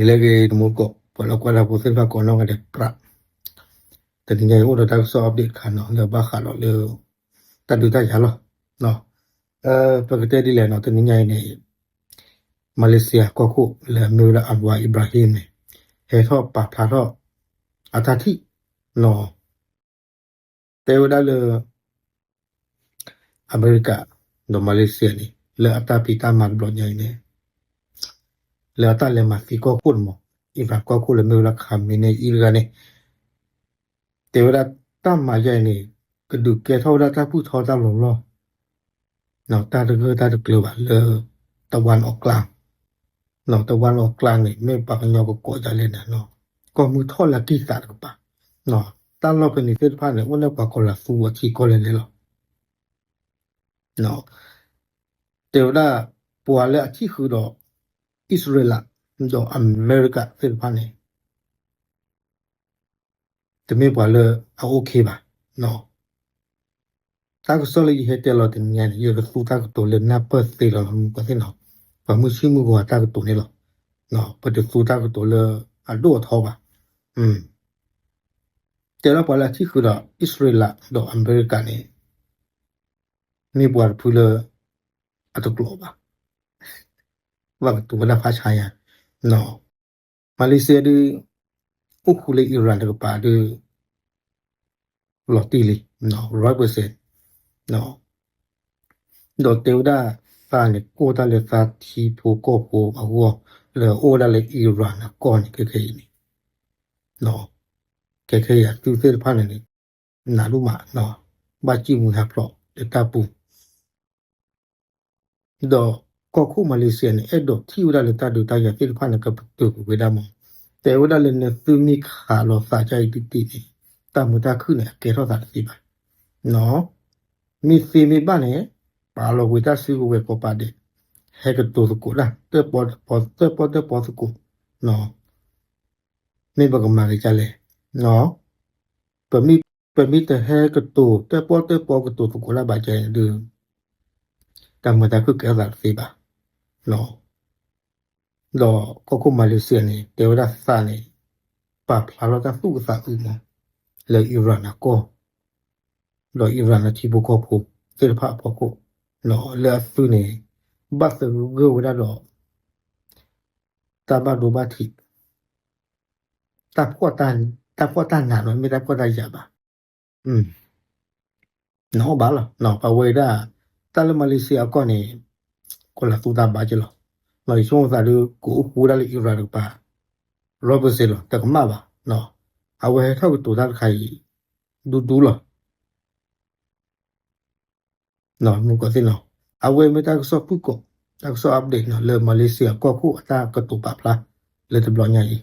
လၢအဂ့ၤ တမူတကိး ပှၤလၢကွၢ်တၢ်ဖိသ့ၣ်တဖၣ်ကိးနီၢ်ဂၤဒဲး ပြး တနံၤညါအံၤအိၣ်ဒီးတၢ်ကစီၣ် update တခါနီၤ လၢဘၣ်ဃးဒီးလၢ တၢ်ဒုးတၢ်ယၤလီၤ. ပကတဲဒ်လဲၣ်နီၤ တနံၤညါအံၤန့ၣ် Malaysia ကီၢ်ခိၣ်လၢအမ့ၢ်ဝဲဒၣ် Anwar Ibrahim န့ၣ် ဟဲထီၣ်ပာ်ဖျါထီၣ် အတၢ်ထံၣ်နီၤ တဲဝဲဒၣ်လၢ အမဲရကၤ ဒီး Malaysia န့ၣ် လၢအတၢ်ဖံးတၢ်မၤတဘျီညါအံၤန့ၣ် လၢအတၢ်လဲၤမၤသံကီၢ်ခိၣ်န့ၣ်မး Iran ကီၢ်ခိၣ်လၢမ့ၢ်ဝဲဒၣ် Khamenei အံၤတဂၤန့ၣ် တဲဝဲဒၣ်တၢ်မၤယါအံၤန့ၣ် ကဒုးကဲထီၣ်ဝဲဒၣ်တၢ်ဘူၣ်ထီတၢ်လီၤလီၢ် တၢ်တဂၢၢ်တၢ်တကျၢၤဘၣ်လၢ တဝၣ်အီၣ်ကျါ တဝၣ်အီၣ်ကျါန့ၣ် မ့ၢ်ပှၤကညီကကိးဒ်လဲၣ်န့ၣ် ကီၢ်မုၢ်ထီၣ်လၢကံၢ်သးတကပၤ တၢ်လီၢ်ဖဲန့ၣ်သ့ၣ်တဖၣ်န့ၣ် အိၣ်လၢပှၤကီၤလၤသူအထံကီၢ်လဲၣ်လဲၣ်လီၤ. တဲဝဲဒၣ် ပှၤလၢအထံၣ်ဃုာ်ဒီး အံၣ်စရ့လး ဒီးအမဲရကၤသ့ၣ်တဖၣ်န့ၣ် တမ့ၢ်ပှၤလၢအ OK ဘၣ်. တၢ်ကစီၣ်လၢယဟဲတဲလီၤတနံၤညါန့ၣ် ယကသူတၢ်ကတိၤလၢနၢ်ပၢၢ်သ့လီၤ မုၢ်ကသ့ၣ်နီၤ ပှၤမုၢ်ဆ့ၣ်မုၢ်ဂီၤတၢ်ကတိၤန့ၣ်လီၤ. ပတသူတၢ်ကတိၤလၢအဒိၣ်အထီဘၣ်. တဲလၢပှၤလၢအထံၣ်ဃုာ်ဒီး အံၣ်စရ့လး ဒီးအမဲရကၤန့ၣ် မ့ၢ်ပှၤတဖုလၢ အတကျိးဘၣ်. ဘၣ်ကတိၤဝဲဒၣ်ဖးဆါယါ Malaysia ဒုး အိၣ်ဃူလၢ Iran တကပၤဒုး လီၤတံၢ်လံ ร้อยเปอร์เซ็นต์ ဒီးတဲဝဲဒၣ်သးန့ၣ် ကိၢ်တၢ်လၢသးထံဖိကီၢ်ဖိအဂီၢ် လၢအအိၣ်ဝဲဒၣ်လၢ Iran အကီၢ်န့ၣ် ခဲခဲအံၤန့ၣ် ခဲခဲအံၤအသုးသ့ၣ်တဖၣ်န့ၣ်န့ၣ် နးဒိၣ်မး ဘၣ်စံၣ်မှံဟးဖျိးလၢတၢ်ပူၤ ဒီးကီၢ်ခိၣ် Malaysia န့ၣ် အဲၣ်ဒိးထံၣ်ဝဲဒၣ်လၢတၢ်ဒုးတၢ်ယၤသ့ၣ်တဖၣ်န့ၣ် ကပတုာ်ကွံာ်ဝဲဒၣ်မး, တဲဝဲဒၣ်လၢနသုမ့ၢ်ခးလီၤသးကအံၤတက့ၢ်န့ၣ် တၢ်မုာ်တၢ်ခုၣ်န့ၣ် အကဲထီၣ်သးတသ့ဘၣ်. မ့ၢ်သ့မ့ၢ်ဘၣ်န့ၣ် ပာ်လီၤကွံာ်တၢ်စုကဝဲၤကိးပာ်ဒဲး ဟဲကတိၤသကိးတၢ် တၢၣ်ပီၣ်တၢၣ်ပီၣ်သကိး မ့ၢ်ပကမၤက့ၤဒ်လဲၣ်. ပမ့ၢ်တဟဲကတိၤ တၢၣ်ပီၣ်တၢၣ်ပီၣ်ကတိၤသကိးတၢ်ဘၣ်ကဲန့ၣ်ဒုး တၢ်မုာ်တၢ်ခုၣ်ကဲထီၣ်သးတသ့ဘၣ်. ဒီးကီၢ်ခိၣ် Malaysia န့ၣ် တဲဝဲဒၣ်သးန့ၣ် ပာ်ဖျါထီၣ်တၢ်သူၣ်အုးသးအုးမး လၢ Iran အကီၢ် ဒီး Iran အထံဖိကီၢ်ဖိသ့ၣ်တဖၣ်အဖီခိၣ် လၢအသုးန့ၣ် ဘၣ်သဂၢၢ်ဝဲဒၣ်ဒီး တၢ်ဘၣ်ဒိဘၣ်ထံး တၢ်ဖှီၣ်တၢ်နးနီၤ မ့ၢ်တၢ်ဖှီၣ်တၢ်ယာ်ဘၣ်. နဘၣ်လီၤ ပဝဲဒၣ် တၢ်လၢ Malaysia အကီၢ်န့ၣ် ကီၤလၤသူတၢ်ဘၣ်က့လီၤ. ယဆိကမိၣ်သးဒုး ကအိၣ်ဃူဝဲဒၣ်လၢ Iran တကပၤ ร้อยเปอร์เซ็นต์ လီၤ တကမၣ်ဘၣ်. အဝဲဟဲထီၣ်ကတိၤတၢ်တခါအံၤ ဒူဒူလီၤ. မုၢ်ကီၢ်သ့ၣ်နီၤ အဝဲမ့ၢ်တၢ်ကစီၣ်ဖုၣ်ကိာ် တၢ်ကစီၣ် update နီၤ လၢ Malaysia ကီၢ်ခိၣ်အတၢ်ကတိၤပာ်ဖျါ လၢတဘျီညါအံၤ